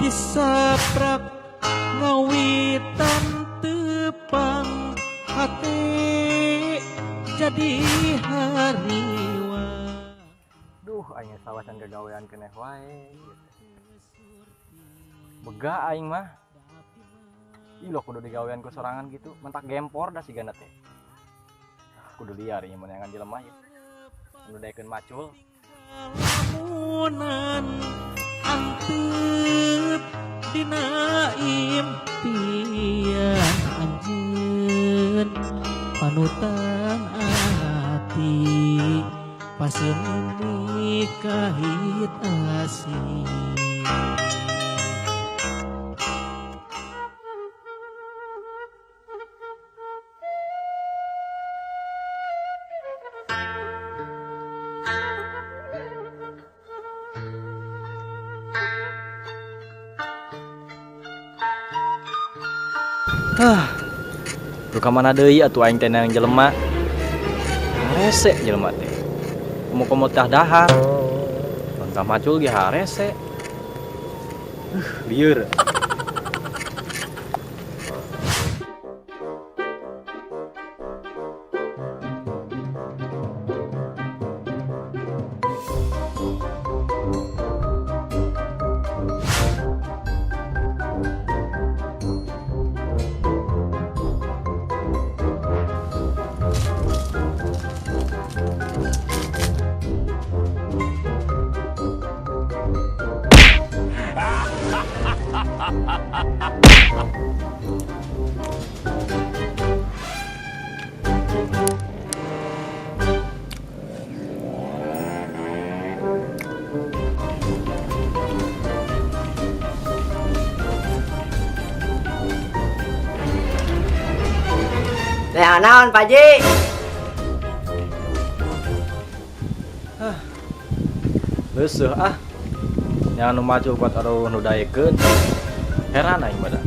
Disaprak ngawitan tepang hate jadi hariwa. Duh, aing sawah can gagawean keneh wae gitu. Bega aing mah. Ih loh, kudu digawean ku sorangan gitu, mentak gempor dah sigana teh. Kudu liar ieu meunangan jelema ieu. Kudu daekeun macul. Lamunan antep dina impian anjeun panutan ati paseum kahit asih. Hah. Duh, ka mana deui atuh aing teh nang jelema. Harese jelema teh. Komo-komo tah dahar. Tah macul ge harese. Lieur. Teh naon, Pak Ji? Hah. Leuseurh ah. Yang nu macul kuat aduh nu daekeun. Heran aing mah da.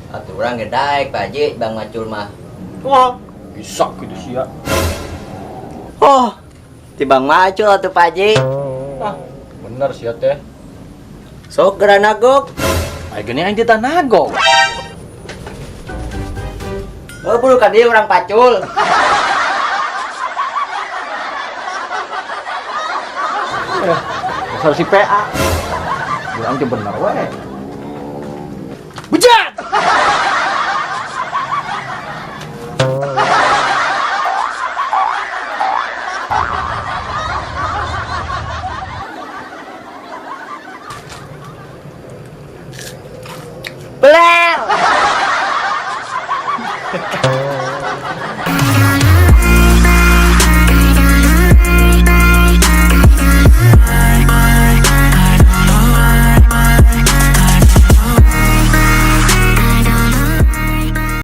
Atuh urang ge daek, Pak Ji, Bang Macul mah. Wah, bisa gitu sia. Oh, ti Bang Macul atuh, Pak Ji. Ah, bener sia teh. Sok geura nagok. Ai geuning aing teh nagok. Oh, buru ka dieu urang pacul. Dasar si PA. Urang teh bener we. Bejat! Beler!